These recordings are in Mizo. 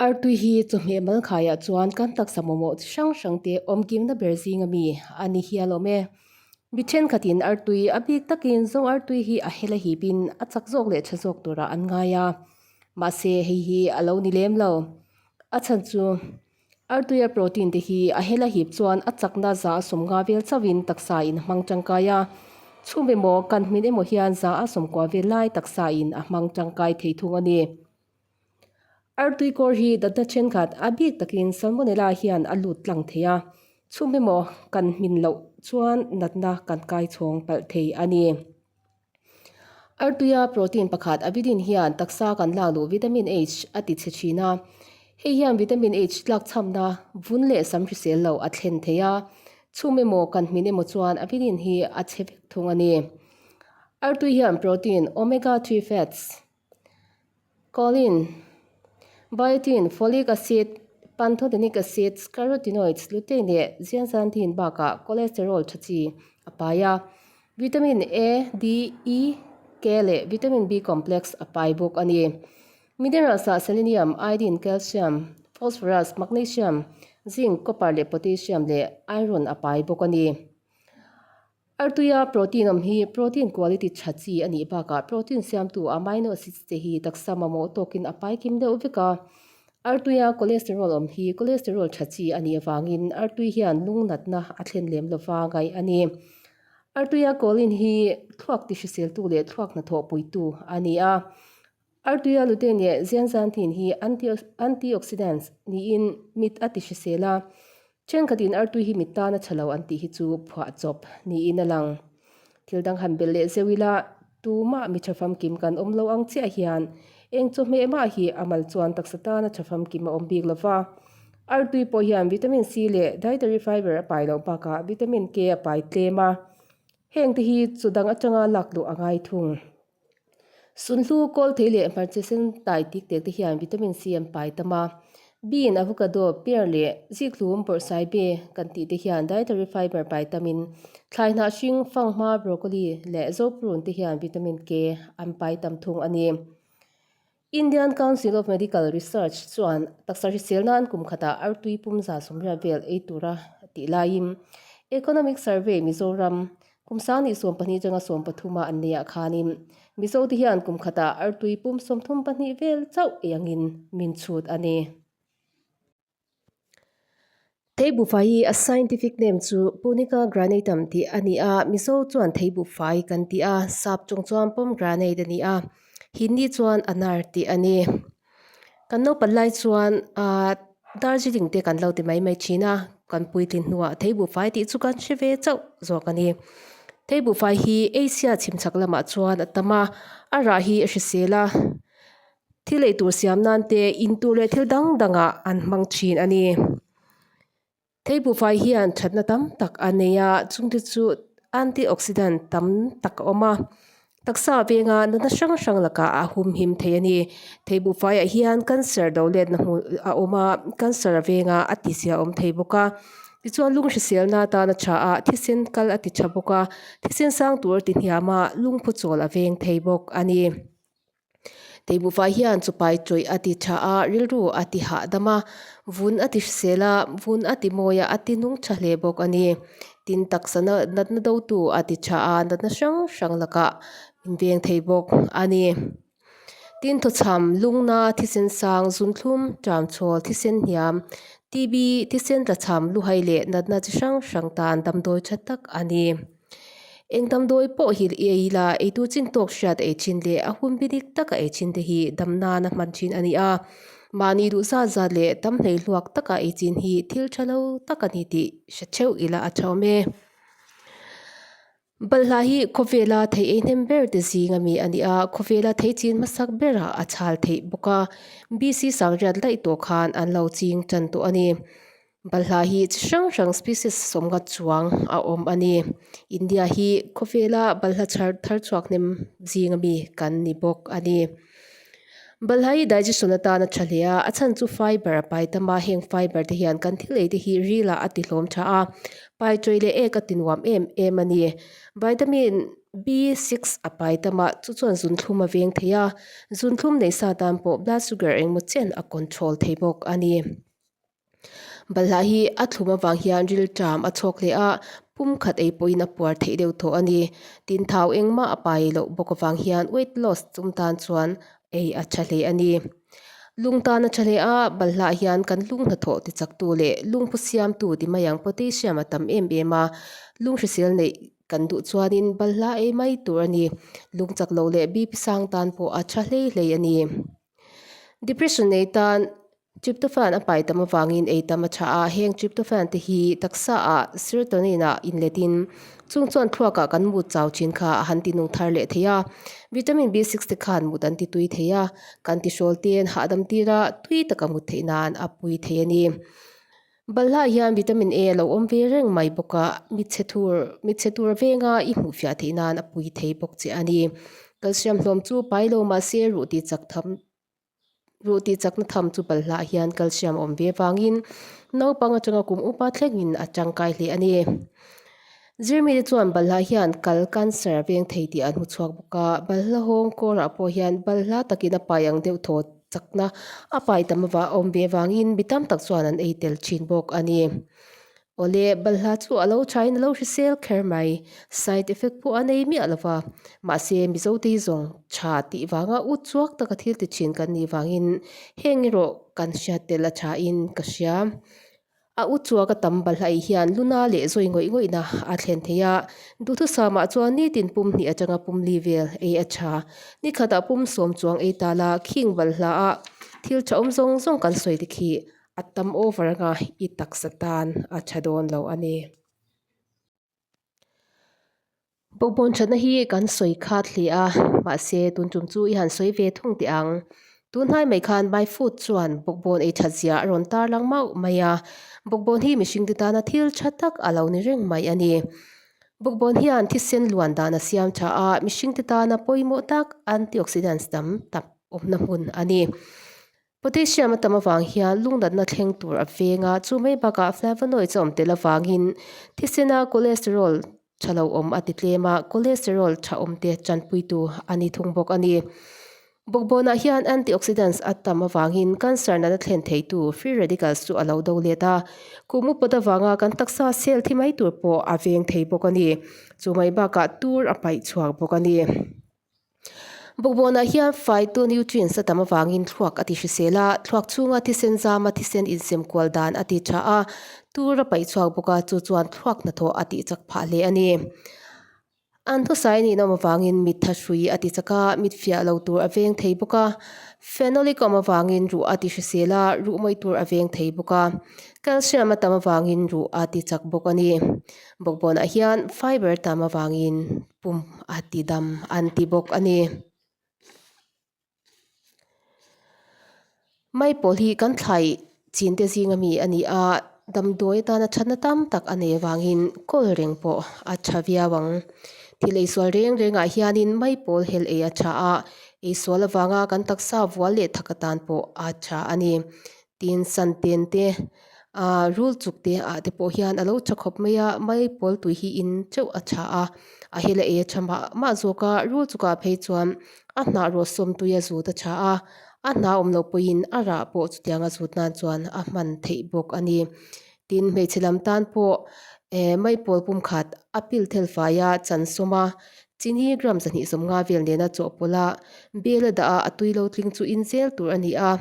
Artui hi chawhmeh malkhaiah chuan kan taksa mamawh chi hrang hrang te awmkimna ber zinga mi a ni hial awm e. Mi thenkhatin artui a bik takin zo artui hi a hel a hipin a chak zawk leh tha zawk turah an ngai a, mahse hei hi a lo ni lem lo. A chhan chu artuia protein te hi a hel a hip chuan a chakna za a sawmnga vel chauhin taksa in a hmang tangkai a, chhum emaw kan hmin emaw hian za a sawmkua vel lai taksa in a hmang tangkai thei thung a ni. Artui kawr hi data thenkhat a bik takin Salmonella hian a lut tlang thei a, chhum emaw kan hmin loh chuan natna kan kai chhawng palh thei a ni. Artuia protein pakhat avidin hian taksa kan lak luh vitamin H a ti chhe thin a, hei hian vitamin H tlakchhamna vun leh sam hrisel lo a thlen thei a, chhum emaw kan hmin emaw chuan avidin hi a chhe vek thung a ni. Artui hian protein, omega 3 fats, Choline, biotin, folic acid, pantothenic acid, carotenoids, lutein leh zeaxanthin bakah cholesterol tha chi a pai a. Vitamin A, D, E, K leh vitamin B complex a pai bawk a ni. Minerals ah selenium, iodine, calcium, phosphorus, magnesium, zinc, copper leh potassium leh iron a pai bawk a ni. Artuia protein awm hi protein quality tha chi a nih bakah protein siamtu amino acids te hi taksa mamawh tawkin a paikim deuh vek a. Artuia cholesterol awm hi cholesterol tha chi a nih avangin artui hian lung natna a thlen lem lova ngaih a ni. Artuia choline hi thluak ti hriseltu leh thluak hnathawh puitu a ni a. Artuia lutein leh zeaxanthin hi antioxidants niin mit a ti hrisel a, thenkhatin artui hi mit tana tha lo an tih hi chu phuah chawp niin a lang. Thil dang han belh leh zeuh ila, tumah mi tha famkim kan awm lo ang chiah hian eng chawhmeh mah hi a mal chuan taksa tana tha famkim a awm bik lo va. Artui pawh hian vitamin C leh dietary fiber a pai loh bakah vitamin K a pai tlem a, hengte hi chu dang atanga lak luh a ngai thung. Sunhlu kawl thei leh hmarcha sen tai tik tek te hian vitamin C an pai tam a. Bean, avocado, pear leh zikhlum, bawrhsaibe kan tih te hian dietary fiber pai tamin thlai hnah hring, fanghma, broccoli leh zopurun te hian vitamin K an pai tam thung a ni. Indian Council of Medical Research chuan taksa hrisel nan kum khatah artui pumza sawmriat vel ei tura tih laiin Economic Survey Mizoram Kum sang nih 12 atanga 13 a an neihah khanin Mizo te hian kum khatah artui pum 32 vel chauh ei angin min chhut a ni. Theibuhfai hi a scientific name chu Punica granatum tih a ni a, Mizo chuan theibuhfai kan ti a, sap chung chuan pomegranate a ni a, Hindi chuan anar tih a ni. Kan naupan lai chuan ahh Darjeeling te kan lo ti mai mai thin a, kan puitlin hnuah theibuhfai tih chu kan hre ve chauh zawk a ni. Theibuhfai hi Asia chhimchhak lamah chuan a tam a, a rah hi a hrisel a, thil ei tur siam nan te in tur leh thil dang dangah an hmang thin a ni. Theibuhfai hian thatna tam tak a nei a, chungte chu antioxidant tam tak a awm a, taksa venga natna hrang hrang lakah a humhim thei a ni. Theibuhfaiah hian cancer do letna hmuh a awm a, cancer a venga a tizia a awm thei bawk a, tichuan lung hriselna atan a tha a, thisen kal a ti tha bawk a, thisen sang tur a ti hniam a, lungphu chawl a veng thei bawk a ni. Teibuhfai hian chupai tawih a ti tha a, rilru a ti hahdam a, vun a ti hrisel a, vun a ti mawi a, a ti nung tha hle bawk a ni. Tin, taksa natna dotu a ti tha a, natna hrang hrang lakah min veng thei bawk a ni. Tin, thawchham, lungna, thisen sang, zunthlum, ṭamchhawl, thisen hniam, TB, thisen tlachham, luhai leh natna chi hrang hrang tan damdawi tha tak a ni. Eng damdawi pawh hi i ei la, eitu chin tawk hriat ei thin leh a hun bi dik taka ei thin te hi dam nana hman thin a ni a. Mahni duh zat zat leh tam hlei hluak taka ei chin hi thil tha lo tak a ni tih hre theuh ila a tha awm e. Balhla hi khawvela thei ei hnem ber te zing ami a ni a, khawvela thei chin hmasak berah a chhal theih bawk a. BC sangriat laih tawh khan an lo ching tan tawh a ni. Balhla hi chi hrang hrang species sawmnga chuang a awm a ni. India hi khawvela balhla chhar thar chhuak hnem zing ami kan ni bawk a ni. Balhla hi digestion atan a tha hle a, a chhan chu fiber a pai tam a, heng fiber te hian kan thil ei te hi ril ah a ti hlawm tha a, pai tawih leh ek a ti nuam em em a ni. Vitamin. B6 a pai tam a, chu chuan zunthlum a veng thei a, zunthlum nei sa tan pawh blood sugar engmaw chen a control thei bawk a ni. Balhla hi a thlum avang hian rilṭam a chhawk hle a, pum khat ei pawhin a puar theih deuh tawh a ni. Tin thau engmah a pai loh bawk avang hian weight loss chum tan chuan ei a tha hle a ni. Lung tan a tha hle a, balhla hian kan lung hnathawh ti chaktu leh lungphu siamtu ti mai ang potassium a tam em em a, lung hrisel neih kan duh chuanin balhla ei mai tur a ni. Lung chak lo leh BP sang tan pawh a tha hlei hlei a ni. Depression nei tan Tryptophan a pai tam avangin ei tam a tha a, heng tryptophan te hi taksa ah serotonin ah inletin chung chuan thluakah kan mut chau thin kha a han ti nung thar leh thei a. Vitamin B6 te khan mut an ti tui thei a, kan ti hrawl ten hahdam tira tui taka mut theih nan a pui thei a ni. Balhla hian vitamin A a lo awm ve reng mai bawk a, mitchhe tur mitchhe tur venga i hmuh fiah theih nan a pui thei bawk che a ni. Calcium hlawm chu pai lo mahse ruh tih chak tham Ruh tih chakna tham chu balhlah hian calcium awm ve vangin naupang atanga kum upa thlengin a tangkai hle a ni. Zirmite chuan balhla hian kal cancer a veng thei tih an hmu chhuak bawk a, balhla hawng kawrah pawh hian balhla takin a pai ang deuh thaw chakna a pai tam avang a awm ve vangin mi tam tak chuan an ei tel thin bawk a ni. Awle, balhla chu a lo thain a lo hrisel kher mai. Side effect pawh a nei miah lo va. Mahse, Mizote hi zawng tha tih vanga ut chuak taka thil ti thin kan nih vangin heng erawh kan hriat tel a thain ka hria. A ut chuak a tam balhla ei hian luna leh zawi ngawih ngawihna a thlen thei a. Duhthusamah chuan nitin pum hnih atanga pum li vel ei a tha. Nikhatah pum sawm chuang ei ta la, khing balhla a thil tha awm zawng zawng kan sawi te khi A tam over anga i taksa tan a tha dawn lo a ni. Bawkbawn thatna hi kan sawi khat hle a, mahse tun tum chu i han sawi ve thung teh ang. Tun hnai mai khan My Food chuan bawkbawn ei that zia a rawn tarlang mauh mai a, bawkbawn hi mihringte tana thil tha tak a lo ni reng mai a ni. Bawkbawn hian thisen luan dan a siam tha a, mihringte tana pawimawh tak antioxidants tam tak awmna hmun a ni. Potassium a tam avang hian lungnatna thleng tur a veng a, chu mai bakah flavonoids a awm tel avangin thisena cholesterol tha lo awm a ti tlem a, cholesterol tha awm te tanpuitu a ni thung bawk a ni. Bawkbawnah hian antioxidants a tam avangin cancer natna thlen theitu free radicals chu a lo do let a, kum upat avanga kan taksa cell thi mai tur pawh a veng thei bawk a ni. Chu mai bakah tur a paih chhuak bawk a ni. Bawkbawnah hian phytonutrients a tam avangin thluak a ti hrisel a, thluak chhunga thisen zama thisen insem kual dan a ti tha a, tur a paih chhuak bawk a, chu chuan thluak hnathawh a tih chak phah hle a ni. An thusain in awm avangin mit tha hrui a ti chak a, mit fiah lo tur a veng thei bawk a, phenolic awm avangin ruh a ti hrisel a, ruh mawih tur a veng thei bawk a, calcium a tam avangin ruh a ti chak bawk a ni. Bawkbawnah hian fiber tam avangin Pum a ti dam an ti bawk a ni. Maipawl hi kan thlai chin te zinga mi a ni a, damdawi atana thatna tam tak a nei avangin kawl reng pawh a tha viau ang. Thil eisual reng rengah hianin maipawl hel ei a tha a, eisual avanga kan taksa vual leh thak atan pawh a tha a ni. Tin santen te ah rul chuk te ah te pawh hian a lo tha khawp mai a mai pawl tui hi in teuh a tha a a hel a ei a tha mah mah zawk a rul chuk ah phei chuan a hnah rawh sawm tui a zut a tha a a hnah awm loh pawhin a rah pawh chutiang a zut nan chuan a hman theih bawk a ni tin hmeichhe lam tan pawh eh mai pawl pum khat a pil thel fai a chan sawm a chini gram 250 vel nena chawhpawlh a bel a dah a a tui lo tling chu in zel tur a ni a.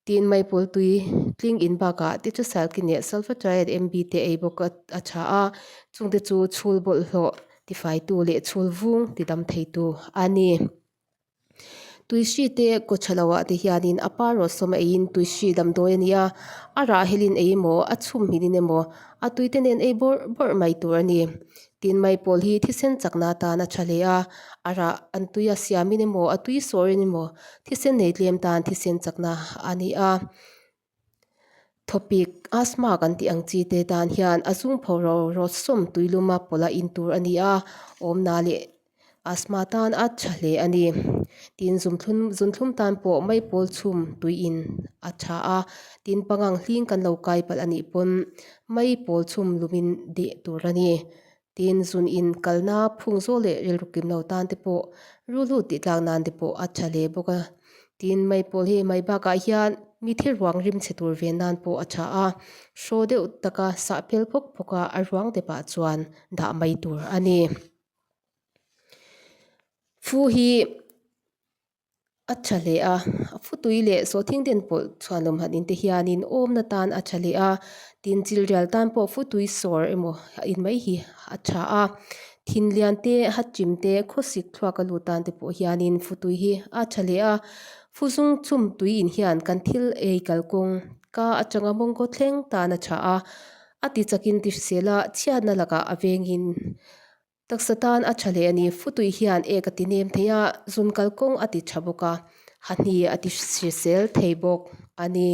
Tin maipawl tui tling in bakah tetracycline leh sulfatriad MB te ei bawk a tha a, chungte chu chhul bawlhhlawh tifaitu leh chhul vung tidam theitu a ni. Tuihri te kaw tha loah te hianin a par rawh sawm a eiin tuihri damdawi a ni a, a rah helin ei emaw a chhum hminin emaw a tuite nen ei bawrh bawrh mai tur a ni. Tin maipawl hi thisen chakna atan a tha hle a, a rah an tui a siamin emaw a tui sawrin emaw thisen nei tlem tan thisen chakna a ni a. Thawpik asthma kan tih ang chi te tan hian a zung pho ro rawt sawm tuiluma pawlh a in tur a ni a, awmna leh asthma tan a tha hle a ni. Tin zumthlum zunthlum tan pawh maipawl chhum tui in a tha a, tin pangang hling kan lo kai palh a nih pawn maipawl chhum lumin deh tur a ni. Tin, zun in kalna phung zawh leh rilru kim lo tan te pawh rulhut tih tlak nan te pawh a tha hle bawk a. Tin, mai pawl hi mai bakah hian mi thil ruang rim chhe tur ve nan pawh a tha a, hraw deuh taka sah phel phawk phawk a a ruang depah chuan dah mai tur a ni. Fu hi. A tha hle a, a futui leh sawhthing den pawlh chhuanawm han in te hianin awmna tan a tha hle a, tin chilrial tan pawh futui sawr emaw a in mai hi a tha a, thin lian te hachim te khawsik thluak a lut tan te pawh hianin futui hi a tha hle a, fuzung chhum tui in hian kan thil ei kalkawng ka atanga mawngkaw thleng tan a tha a, a ti chakin ti hrisel a, chhiatna lakah a vengin. Taksa tan a tha leh a ni. Futui hian ek a ti nem thei a, zun kalkawng a ti tha bawk a, hahni a ti hrisel thei bawk a ni.